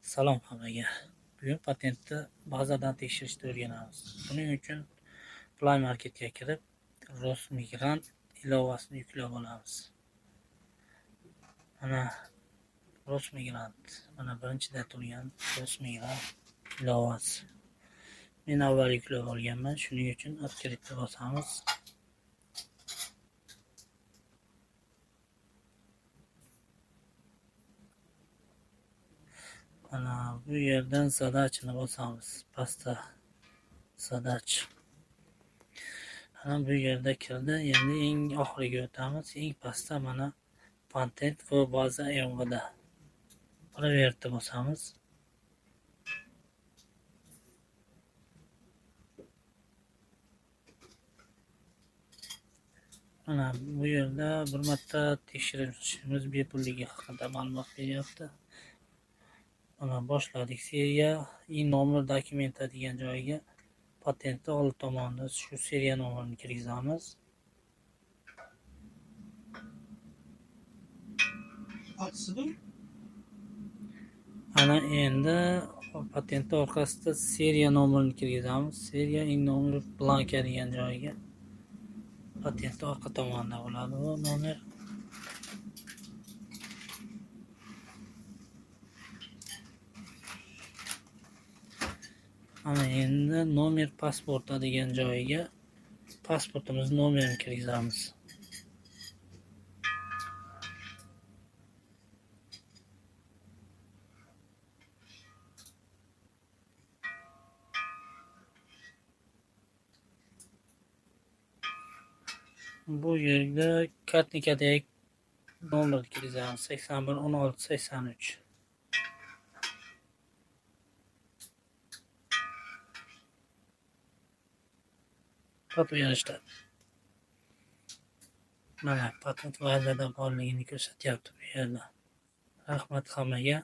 Salom hammaga. Bugun patentni bazadan tekshirishni o'rganamiz. Buning uchun Play Marketga kirib, Rosmigrant ilovasini yuklab olamiz. Mana Rosmigrant, mana birinchida turgan Rosmigrant ilovasi. Men avval yuklab olganman, shuning uchun "Открыть" bosamiz. Mana bu yerdan "Задача" ni bosamiz. Pastda "Задача". Mana bu yerda kirdi. Endi eng oxiriga o'tamiz. Eng pastda mana "Patent в база МВД". "Проверить" bosamiz. Mana bu yerda bir marta tekshirishimiz bepulligi haqida ma'lumot beryapti. Mana boshladik. "Серия и номер документа" degan joyiga patentni old tomonida shu seriya nomerini kirgizamiz. Ana endi patentni orqasida seriya nomerini kirgizamiz. "Серия и номер бланка" degan joyiga patentni orqa tomonida bo'ladi bu nomer. Ana endi "Номер паспорта" degan joyiga pasportimiz nomerini kirgizamiz. Bu yerda kartnikadagi nomerni kirgizamiz: 81 16 83. Подтверждать. Mana patent bazada borligini ko'rsatyapti bu yerda. Rahmat hammaga.